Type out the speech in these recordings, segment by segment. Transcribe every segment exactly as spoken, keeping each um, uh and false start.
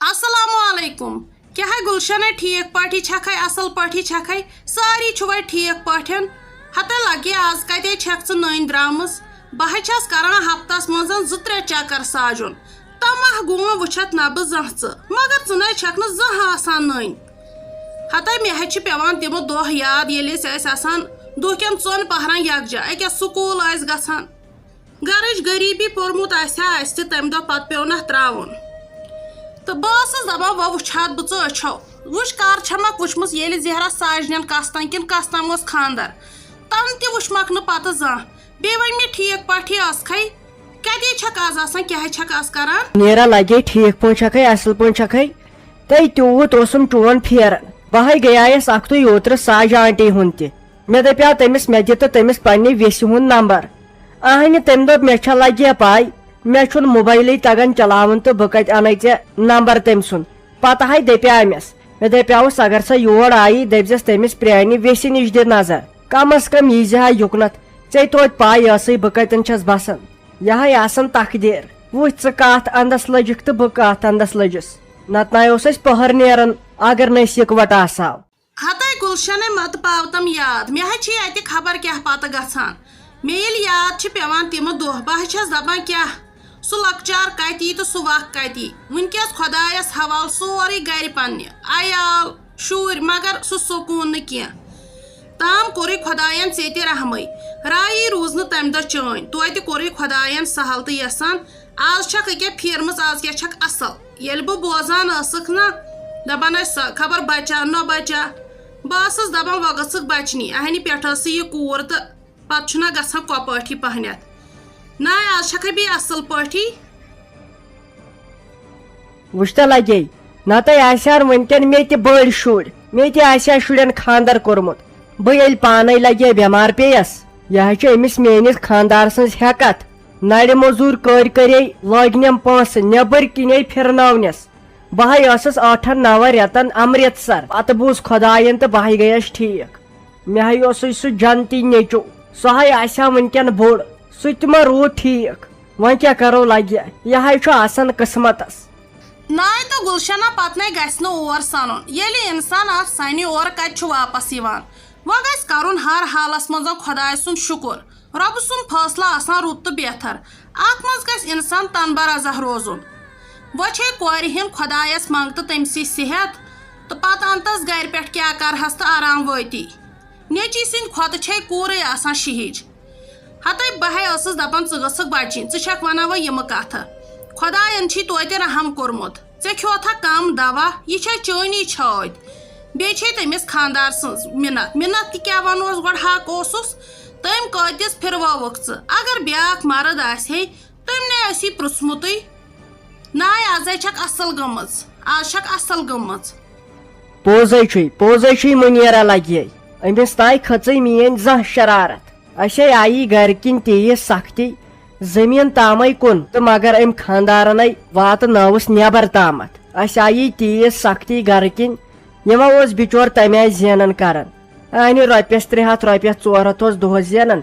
السلام علیکم۔ کیٛاہ ہے گلشن ہے، ٹھیٖک پٲٹھی چھکھے، اصل پٲٹھی چھکھے؟ سٲری چھِوے ٹھیٖک پٲٹھۍ؟ ہتے لگے، آز کتے چھکھ ژٕ نٔنۍ درامٕژ؟ بہٕ ہے چھس کران ہفتس منٛز زٕ ترٛےٚ چکر ساجُن۔ تمہ گوم وٕچھتھ نہ بہٕ زانٛہہ ژٕ، مگر ژٕ نے چھکھ نہٕ زانٛہہ آسان نٔنۍ۔ ہتے مےٚ ہے چھِ پٮ۪وان تِمہٕ دۄہ یاد، ییٚلہِ أسۍ ٲسۍ آسان دُہ کٮ۪ن ژۄن پہرن یکجا، أکیٛاہ سکوٗل ٲسۍ گژھان۔ گرٕچ غریٖبی پوٚرمُت آسہِ ہا اَسہِ تہِ، تَمہِ دۄہ پتہٕ پیوٚو نہ ترٛاوُن۔ تہٕ بہٕ ٲسٕس دَپان، وۄنۍ وٕچھِ ہا بہٕ ژٕ أچھو، وٕچھ کر چھَمکھ وٕچھمٕژ، ییٚلہِ زہرا ساجنٮ۪ن قسطن کِنہٕ قسطن اوس خانٛدر، تَنہٕ تہِ وٕچھمکھ نہٕ پتہٕ زانٛہہ۔ بیٚیہِ وۄنۍ مےٚ ٹھیٖک پٲٹھی ٲسکھَے، کَتے چھَکھ آز آسان، کیٛاہ چھَکھ آز کران؟ نیرا لگے، ٹھیٖک پٲٹھۍ چھَکھَے، اَصٕل پٲٹھۍ چھَکھَے؟ تَے تیوٗت اوسُم چون پھیران۔ بہٕ ہے گٔیایس اکھتُے اوترٕ ساجہِ آنٹی ہُنٛد تہِ۔ مےٚ دپیٛاو تٔمِس، مےٚ دِ تہٕ تٔمِس پننہِ ویسہِ ہُنٛد نمبر۔ اہنہِ، تٔمۍ دوٚپ، مےٚ چھا لگیا پاے، مےٚ چھُنہٕ موبایلٕے تگان چلاوُن تہٕ بہٕ کتہِ انَے ژےٚ نمبر تٔمۍ سُنٛد؟ پتہٕ ہے دپیٛاو مےٚ، مےٚ دپیٛاوُس، اگر سۄ یور آیی، دٔپزٮ۪س تٔمِس پرٛانہِ ویسہِ نِش دِ نظر، کم از کم یی زِ ہا یُکنتھ، ژےٚ توتہِ پاے ٲسٕے بہٕ کتٮ۪ن چھَس بسان۔ یہِ ہے آسان تقدیر، وٕچھ ژٕ کتھ اندس لٔجِکھ تہٕ بہٕ کتھ اندس لٔجِس، نتہٕ نَے اوس اَسہِ پٔہر نیران اگر نہٕ أسۍ یِکوٹہٕ آسہٕ ہاو۔ ہتے گلشنے، متہٕ پاوتم یاد، مےٚ حظ چھِ اتہِ خبر کیٛاہ پتہٕ گژھان۔ مےٚ ییٚلہِ یاد چھِ پٮ۪وان تِمہٕ دۄہ، بہٕ حظ چھَس دپان، کیٛاہ سُہ لۄکچار کتہِ یی تہٕ سُہ وق کتہِ یی؟ وٕنکیٚس خۄدایس حوالہٕ سورُے گرِ پننہِ، عیال، شُرۍ، مگر سُہ سکوٗن نہٕ کینٛہہ۔ تام کوٚرُے خۄداین ژےٚ تہِ رحمٕے، رایی روٗز نہٕ تمہِ دۄہ چٲنۍ، توتہِ کوٚرُے خۄداین سہل تہٕ یژھان۔ آز چھکھ أکیٛاہ پھیرمٕژ، آز کیٛاہ چھکھ اصل؟ ییٚلہِ بہٕ بوزان ٲسٕکھ نا، دپان ٲسۍ، سۄ خبر بچا نہ بچا۔ بہٕ ٲسٕس دپان، وۄنۍ گٔژھٕکھ بچنی، اہنہِ پٮ۪ٹھ ٲسٕے یہِ کوٗر تہٕ پتہٕ چھُنہ گژھان کۄپٲٹھی پہنتھ۔ نہ، آز چھکھے بیٚیہِ اصل پٲٹھی۔ وٕچھ تہ لگے، نتہٕ آسہِ ہن وٕنکٮ۪ن مےٚ تہِ بٔڑۍ شُرۍ، مےٚ تہِ آسہِ ہا شُرٮ۪ن خانٛدر کوٚرمُت۔ بہٕ ییٚلہِ پانے لگے بٮ۪مار پیٚیس، یہِ حظ چھِ أمِس میٲنِس خانٛدار سٕنٛز ہٮ۪کتھ۔ نرِ موٚزوٗرۍ کٔرۍ کٔرے لٲگنٮ۪م پونٛسہٕ، نیٚبٕرۍ کِنے پھِرنٲونٮ۪س۔ بہٕ ہے ٲسٕس ٲٹھن نون رٮ۪تن امرتسر، پتہٕ بوٗز خۄداین تہٕ بہٕ ہے گٔیس ٹھیٖک۔ مےٚ ہے اوسُے سُہ جنتی نیٚچو، سُہ ہے آسہِ ہا وٕنکٮ۪ن بوٚڑ، سُہ تہِ ما روٗد ٹھیٖک؟ وۄنۍ کیٛاہ کرو لگہِ، یہِ ہے چھُ آسان قٕسمتس۔ ناے تہٕ گُلشنہ، پتہٕ نے گژھِ نہٕ اور سنُن۔ ییٚلہِ انسان اتھ سنہِ، اورٕ کتہِ چھُ واپس یِوان؟ وۄنۍ گژھِ کرُن ہر حالس منٛز خۄداے سُنٛد شُکر۔ رۄبہٕ سُنٛد فٲصلہٕ آسان رُت تہٕ بہتر۔ اتھ منٛز گژھِ انسان تنبہ رضہ روزُن۔ وۄنۍ چھے کورِ ہٕنٛد خۄدایس منٛگتہٕ تٔمۍ سٕے صحت، تہٕ پتہٕ انتس گرِ پٮ۪ٹھ کیٛاہ کرہس تہٕ آرام وٲتی۔ نیٚچی سٕنٛدِ کھۄتہٕ چھے کوٗرٕے آسان شِہِج۔ ہتے بہٕ ہے ٲسٕس دپان، ژٕ گٔژھکھ بچِنۍ، ژٕ چھکھ ونان وۄنۍ یِمہٕ کتھٕ۔ خۄداین چھی توتہِ رحم کوٚرمُت۔ ژےٚ کھیوتھا کم دوا؟ یہِ چھے چٲنی چھٲتۍ۔ بیٚیہِ چھے تٔمِس خانٛدار سٕنٛز مِنت۔ مِنت تہِ کیٛاہ ونوس، گۄڈٕ حق اوسُس۔ تٔمۍ کۭتِس پھِروٲوٕکھ ژٕ؟ اگر بیٛاکھ مرد آسہِ ہے، تٔمۍ نے ٲسی پرٛژھمُتٕے۔ ناے، ازے چھکھ اصل گٔمٕژ، از چھکھ اصل گٔمٕژ۔ پوٚزے چھُے، پوٚزے چھُے، مُنیرا لگہِ۔ أمِس تاے کھٔژٕے میٲنۍ زانٛہہ شرارت۔ اسے آیی گرِ کِنۍ تیٖژ سختی، زٔمیٖن تامے کُن، تہٕ مگر أمۍ خانٛدارنَے واتہٕ نٲوٕس نٮ۪بر تامتھ۔ اسہِ آیی تیٖژ سختی گرٕ کِنۍ، یہِ ما اوس بِچور تمہِ آیہِ زینان کران؟ اہنہِ رۄپیس ترٛےٚ ہتھ، رۄپیس ژور ہتھ اوس دۄہس زینان،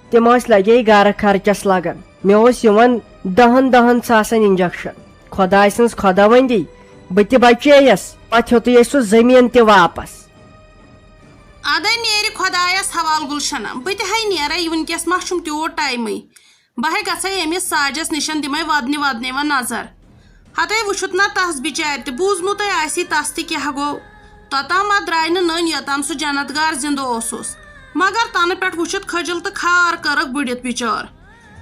تِم ٲسۍ لگے گرٕ خرچس لگان۔ مےٚ اوس یِوان دہن دہن ساسن انجکشن۔ خۄداے سٕنٛز خۄداوندی، بہٕ تہِ بچییس، پتہٕ ہیوٚتُے اسہِ سُہ زٔمیٖن تہِ واپس۔ ادے نیرِ خۄدایس حوالہٕ گُلشنہ، بہٕ تہِ ہے نیرے، وٕنکیٚس ما چھُم تیوٗت ٹایمٕے۔ بہٕ ہے گژھے أمِس ساجس نِشن، دِمے ودنہِ ودنہِ وۄنۍ نظر۔ ہتے وٕچھُتھ نا تس بِچارِ تہِ، بوٗزمُتٕے آسی تس تہِ کیٛاہ گوٚو۔ توٚتام ما درٛاے نہٕ نٔنۍ، یوٚتام سُہ جنت گار زِندٕ اوسُس۔ مگر تنہٕ پٮ۪ٹھ وٕچھِتھ کھٔجل تہٕ خار کٔرٕکھ بٔڑِتھ بِچٲر۔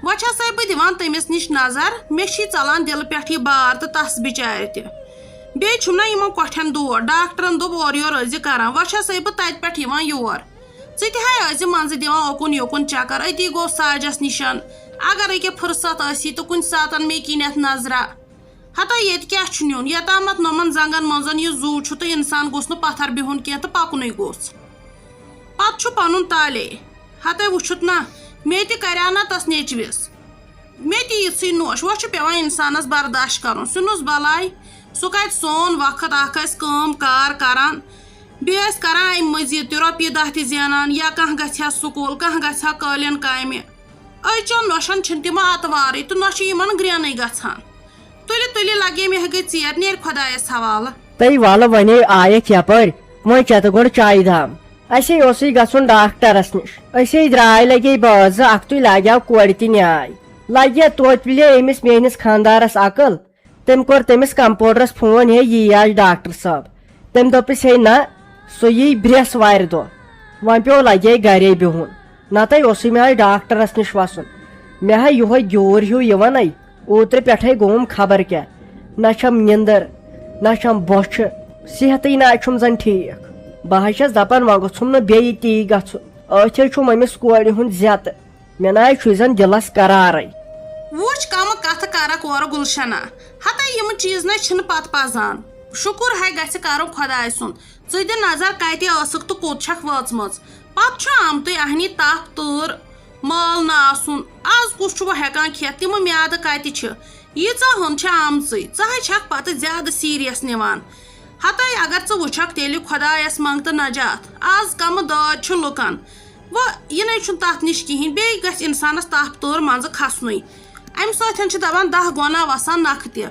وۄنۍ چھسے بہٕ دِوان تٔمِس نِش نظر، مےٚ چھی ژلان دِلہٕ پٮ۪ٹھ یہِ بار تہٕ تس بِچارِ تہِ۔ بیٚیہِ چھُم نہ یِمن کۄٹھٮ۪ن دود، ڈاکٹرن دوٚپ اورٕ یورٕ ٲسۍ زِ کران، وۄنۍ چھسے بہٕ تتہِ پٮ۪ٹھ یِوان یور۔ ژٕ تہِ ہے ٲسۍ زِ منٛزٕ دِوان اوکُن یوکُن چکر، أتی گوٚو ساجس نِشن۔ اگر أکیاہ فرصت ٲسی تہٕ کُنہِ ساتن مےٚ کِنٮ۪تھ نظرا۔ ہتا ییٚتہِ کیٛاہ چھُ نیُن؟ یوٚتامَتھ نۄمَن زنٛگَن منٛز یہِ زُو چھُ تہٕ اِنسان گوٚژھ نہٕ پَتھر بِہُن کینٛہہ تہٕ پَکنُے گوٚژھ۔ پَتہٕ چھُ پَنُن تالے۔ ہتے وٕچھُتھ نا، مے تہِ کَریٛاو نا تَس نیٚچوِس۔ مے تہِ یِژھٕے نوش۔ وۄنۍ چھُ پٮ۪وان اِنسانَس برداش کَرُن۔ سیُن اوس بَلاے، سُہ کَتہِ سون وقت اَکھ ٲسۍ کٲم کار کَران، بیٚیہِ ٲسۍ کَران اَمہِ مٔزیٖد تہِ رۄپیہِ دَہ تہِ زینان، یا کانٛہہ گژھِ ہا سکوٗل، کانٛہہ گژھِ ہا قٲلیٖن کامہِ۔ أزچٮ۪ن نۄشن چھِنہٕ تِم آتوارٕے تہٕ نۄشہِ یِمن گرٛینٕے گژھان۔ تُلہِ تُلہِ لگے مےٚ گٔے ژیر، نیر خۄدایس حوالہٕ۔ تہٕ وَلہٕ وۄنۍ آیَکھ یَپٲرۍ، وۄنۍ چٮ۪تہٕ گۄڈٕ چایہِ دام۔ اَسے اوسُے گژھُن ڈاکٹرس نِش، أسے درٛاے لگے بٲژ زٕ، اَکھتُے لاگیٛاو کورِ تہِ نیاے۔ لگہِ توتہِ پِلے أمِس میٲنِس خانٛدارس عقل۔ تٔمۍ کوٚر تٔمِس کمپاوڈرس فون، ہے یی آز ڈاکٹر صٲب۔ تٔمۍ دوٚپُس، ہے نہ، سُہ یی برٛیسوارِ دۄہ۔ وۄنۍ پیوٚو لگے گرے بِہُن، نتہٕ اوسُے مےٚ آز ڈاکٹرس نِش وسُن۔ مےٚ ہا یِہوے گیوٗر ہیوٗ یِوان۔ اوترٕ پٮ۪ٹھے گوٚوُم خبر کیٛاہ، نہ چھم نِندٕر، نہ چھم بۄچھِ، صحتٕے نہ چھُم زن ٹھیٖک۔ بہٕ ہا چھس دپان وۄنۍ گوٚژھُم نہٕ بیٚیہِ تی گژھُن۔ أتھۍ چھُم أمِس کورِ ہُنٛد زیتہٕ، مےٚ نہ چھُے زن دِلس قرارے۔ وُچھ کمہٕ کتھٕ کرکھ اورٕ گُلشنہ، ہتے یِم چیٖز نہ چھِنہٕ پتہٕ پزان۔ شُکُر ہے گژھِ کرُن خۄداے سُنٛد، ژٕ دِ نظر کتہِ ٲسٕکھ تہٕ کوٚت چھکھ وٲژمٕژ۔ پتہٕ چھُ آمتُے اہنی تپھ تۭر مٲل نہٕ آسُن۔ از کُس چھُ وۄنۍ ہٮ۪کان کھٮ۪تھ؟ تِمہٕ میادٕ کتہِ چھِ؟ ییٖژاہ ہُم چھِ آمژٕے، ژٕ ہے چھکھ پتہٕ زیادٕ سیریس نِوان۔ ہتے اگر ژٕ وٕچھکھ تیٚلہِ خۄدایس منٛگ تہٕ نجات۔ از کمہٕ دٲدۍ چھُ لُکن۔ وۄنۍ یہِ نے چھُنہٕ تتھ نِش کِہیٖنۍ، بیٚیہِ گژھِ انسانس تپھ تۭر منٛزٕ کھسنُے۔ امہِ سۭتۍ چھِ دپان دہ گۄنا وسان نکھٕ تہِ۔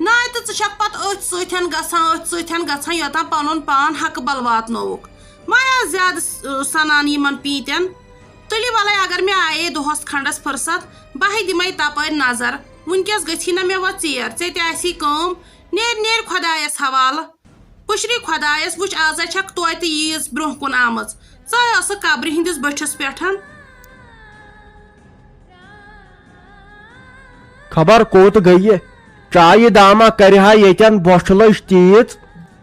ناے تہٕ ژٕ چھکھ پتہٕ أتھۍ سۭتۍ گژھان، أتھۍ سۭتۍ گژھان، یوٚتام پنُن پان حقہٕ بل واتنووُکھ۔ وۄنۍ آس زیادٕ س-، سنان یِمن پیٖنتٮ۪ن۔ تُلہِ ولے، اگر مےٚ آیے دۄہس کھنڈس فرصت، بہٕ ہے دِمے تپٲرۍ نظر۔ وُنکیس گژھی نہ مےٚ وۄنۍ ژیر، ژےٚ تہِ آسی کٲم۔ نیر نیر خۄدایس حوالہٕ۔ پُشری خۄدایس، وُچھ، آزے چھکھ توتہِ عیٖز برونٛہہ کُن آمٕژ۔ ژٕ ٲسٕکھ قبرِ ہٕنٛدِس بٔٹھِس پٮ۪ٹھ۔ خبر کوٚت گٔیہِ؟ چایہِ داما کرِ ہا ییٚتٮ۪ن بۄچھِ لٔج تیٖژ۔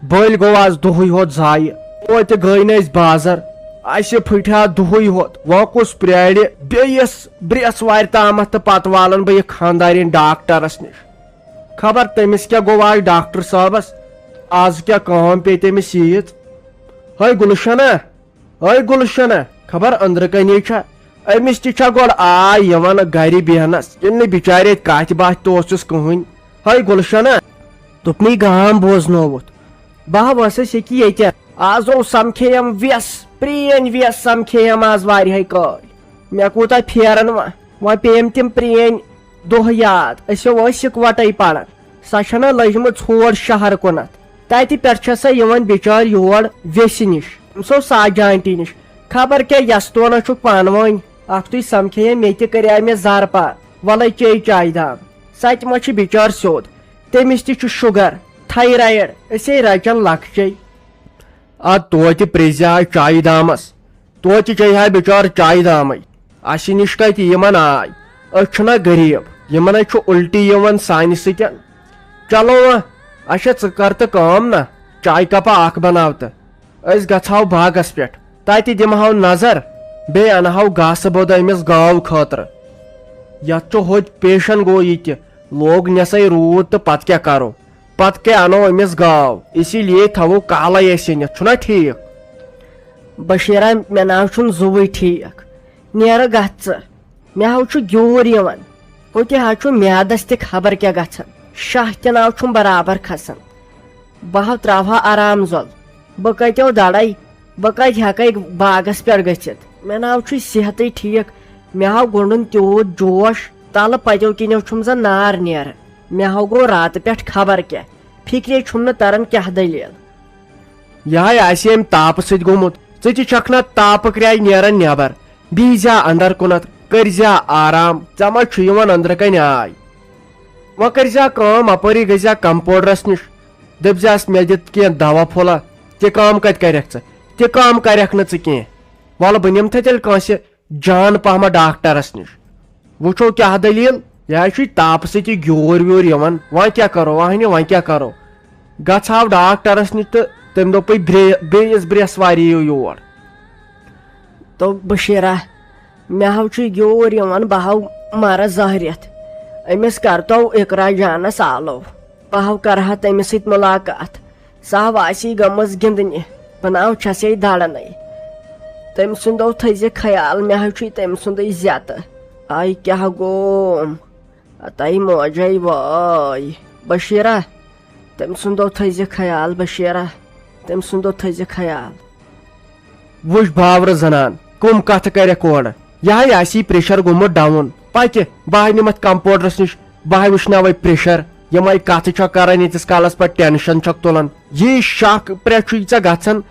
بٔلۍ گوٚو از دۄہٕے ہوت ضایہِ۔ توتہِ گٔے نہٕ أسۍ بازر۔ اسہِ پھٕٹہِ ہا دۄہٕے ہوت۔ وۄنۍ کُس پرٛارِ بیٚیِس برٛیسوارِ تامتھ تہٕ پتہٕ والن بہٕ یہِ خانٛدارِنۍ ڈاکٹرس نِش۔ خبر تٔمِس کیٛاہ گوٚو آز ڈاکٹر صٲبس؟ از کیٛاہ کٲم پیٚیہِ تٔمِس ییٖژ؟ ہے گُلشنہ، ہے گُلشنہ، خبر أنٛدرٕ کنے چھا؟ أمِس تہِ چھا گۄڈٕ آے یِوان گرِ بیہنس، ییٚلہِ نہٕ بِچارِ اتہِ کتھِ باتھِ تہِ اوسُس کٕہٕنۍ۔ ہے گُلشنہ۔ دوٚپمَے گام بوزنووُتھ۔ بہٕ ہا ؤسٕس ییٚکہِ ییٚتٮ۪ن۔ آز اوس سمکھیٚیم ویس، پرٛٲنۍ ویس سمکھیٚیم آز واریاہے کٲلۍ۔ مےٚ کوٗتاہ پھیران وۄنۍ، وۄنۍ پیٚیَم تِم پرٛٲنۍ دۄہ یاد۔ أسۍ ہو ٲسۍ یِکوَٹَے پَران۔ سۄ چھَنہ لٔجمٕژ ہور شہر کُنَتھ۔ تَتہِ پٮ۪ٹھ چھےٚ سۄ یِوان بِچٲر یور ویسہِ نِش، أمۍ سو ساجہِ آنٹی نِش۔ خبر کیٛاہ یَستونہ چھُکھ پانہٕ وٲنۍ۔ اَکھتُے سَمکھے مےٚ تہِ کَریٛاے مےٚ زارٕ پار۔ وَلَے چے چایہِ دام۔ سۄ تہِ ما چھِ بِچٲر سیوٚد؟ تٔمِس تہِ چھُ شُگر، تھایرایِڈ، أسے رَچَن لۄکچے۔ اَدٕ توتہِ پرٛیزِ آے چایہِ دامَس۔ توتہِ چیٚیہِ ہا بِچارٕ چایہِ دامٕے۔ اَسہِ نِش کَتہِ یِمَن آے؟ أسۍ چھِنہ غریٖب، یِمَن ہے چھُ اُلٹی یِوان سانہِ سۭتۍ۔ چلو وۄنۍ، اچھا ژٕ کر تہٕ کٲم نہ، چایہِ کپا اکھ بناو تہٕ أسۍ گژھہو باغس پٮ۪ٹھ، تتہِ دِمہو نظر، بیٚیہِ انہو گاسہٕ بوٚد أمِس گٲو خٲطرٕ۔ یتھ چھُ ہوٚتۍ پیشن گویی تہِ، لوگ نٮ۪صٕے روٗد تہٕ پتہٕ کیٛاہ کرو؟ پتہٕ کیٛاہ انو أمِس گاو؟ اسی لیے تھاوو کالے أسۍ أنِتھ، چھُنا ٹھیٖک؟ بشیرہ، مےٚ ناو چھُنہٕ زُوٕے ٹھیٖک۔ نیرٕ گژھ ژٕ۔ مےٚ حظ چھُ گیوٗر یِوان۔ ہُتہِ حظ چھُ میادس تہِ خبر کیٛاہ گژھان۔ شاہ تہِ ناو چھُم برابر کھسان۔ بہٕ حظ تراوہا آرام زۄل۔ بہٕ کتیو دڑے؟ بہٕ کتہِ ہٮ۪کے باغس پٮ۪ٹھ گٔژھِتھ؟ مےٚ ناو چھُے صحتٕے ٹھیٖک۔ مےٚ ہاو گوٚنڈُن تیوٗت جوش، تلہٕ پتیو کِنیو چھُم زن نار نیران۔ مےٚ ہاو گوٚو راتہٕ پٮ۪ٹھ خبر کیٛاہ۔ فکرے چھُم نہٕ تران کیٛاہ دٔلیٖل۔ یہِ ہاے آسہِ أمۍ تاپہٕ سۭتۍ گوٚمُت۔ ژٕ تہِ چھکھ نہ تاپہٕ کرٛاے نیران نٮ۪بر۔ بِہزِ ہا اندر کُنتھ، کٔرزِ ہا آرام، ژےٚ ما چھُ یِوان أندرٕ کنۍ آے؟ وۄنۍ کٔرزِ ہا کٲم، اپٲری گٔژھزِ ہا کمپاوڈرس نِش، دٔپزِ ہس مےٚ دِتھ کینٛہہ دوا پھوٚلہ۔ تہِ کٲم کتہِ کرکھ ژٕ؟ تہِ کٲم کرکھ نہٕ ژٕ کینٛہہ۔ وَلہٕ بہٕ نِمہٕ تھے تیٚلہِ کٲنٛسہِ جان پہمہ ڈاکٹرس نِش۔ وٕچھو کیٛاہ دٔلیٖل، یہِ حظ چھُے تاپہٕ سۭتی گیوٗر ویوٗر یِوان۔ وۄنۍ کیٛاہ کرو؟ اہنہِ، وۄنۍ کیٛاہ کرو؟ گژھ ہاو ڈاکٹرس نِش تہٕ تٔمۍ دوٚپُے برے-، بیٚیِس برٛیسوارِ یِیِو یور۔ تو بشیرہ، مےٚ ہاو چھُے گیوٗر یِوان، بہٕ ہاو مرٕ زہرِتھ۔ أمِس کرتو اقرا جانس آلو۔ بہٕ ہاو کرٕ ہا تٔمِس سۭتۍ مُلاقات۔ سۄ ہاو آسی گٔمٕژ گِنٛدنہِ۔ بہٕ ناو چھسے دڑنے۔ تٔمۍ سُنٛدو تھٲیزِ خیال، مےٚ ہاو چھُے تٔمۍ سُنٛدٕے زیتہٕ۔ آے کیٛاہ گوم؟ ہتاے موجے وٲے۔ بشیرہ، تٔمۍ سُنٛدو تھٲیزِ خیال، بشیرہ، تٔمۍ سُنٛدو تھٲیزِ خیال۔ وٕچھ باورٕ زنان، کٕم کتھٕ کرکھ اورٕ۔ یہِ ہاے آسی پریشر گوٚمُت ڈاوُن۔ پکہِ، بہٕ ہاے نِمتھ کمپاوڈرس نِش، بہٕ ہاے وٕچھناوے پریشر۔ یِمے کتھٕ چھکھ کران، ییٖتِس کالس پتہٕ ٹینشن چھکھ تُلان۔ یی شک پرٛٮ۪تھ چھُے ژےٚ گژھان،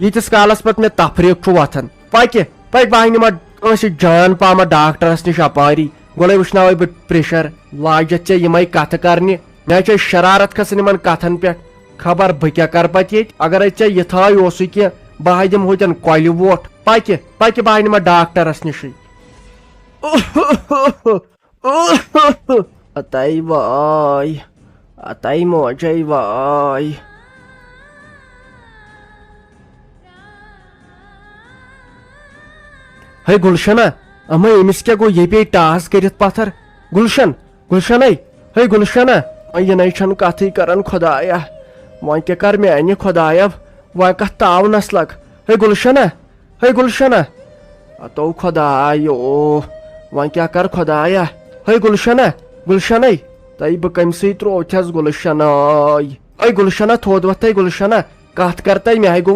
ییٖتِس کالس پتہٕ مےٚ تفریٖق چھُ وۄتھان۔ پکہِ، پکہِ، بہٕ ہا نِمہٕ کٲنٛسہِ جان پہمتھ ڈاکٹرس نِش اپاری، گۄڈے وٕچھناوے بہٕ پریشر۔ لاجتھ ژےٚ یِمے کتھٕ کرنہِ، مےٚ چھےٚ شرارت کھسان یِمن کتھن پٮ۪ٹھ۔ خبر بہٕ کیٛاہ کرٕ پتہٕ ییٚتہِ؟ اگرے ژےٚ یِتھٲے اوسُے کینٛہہ، بہٕ ہا دِمہٕ ہوتٮ۪ن کۄلہِ ووٹھ۔ پکہِ، پکہِ، بہٕ ہا نِمہٕ ڈاکٹرس نِشٕے۔ اتاے واے، اتاے موجے واے۔ ہے گلشنہ، اما أمِس کیٛاہ گوٚو؟ یہِ پیٚیہِ ٹاس کٔرِتھ پتھر۔ گلشن، گلشنے، ہے گلشنہ، وۄنۍ یہِ نے چھنہٕ کتھٕے کران خدایا۔ وۄنۍ کیٛاہ کر میانہِ خدایا، وۄنۍ کتھ تاونس لگ۔ ہے گلشنہ، ہے گلشنہ، اتو خدایو، وۄنۍ کیٛاہ کر خدایا۔ ہے گلشنہ، گلشنے، تۄہہِ بہٕ کٔمۍ سٕے تروو چھس گلشناے۔ ہے گلشنہ، تھوٚد وۄتھ ہے گلشنہ، کتھ کر تۄہہِ، مےٚ ہے گوٚو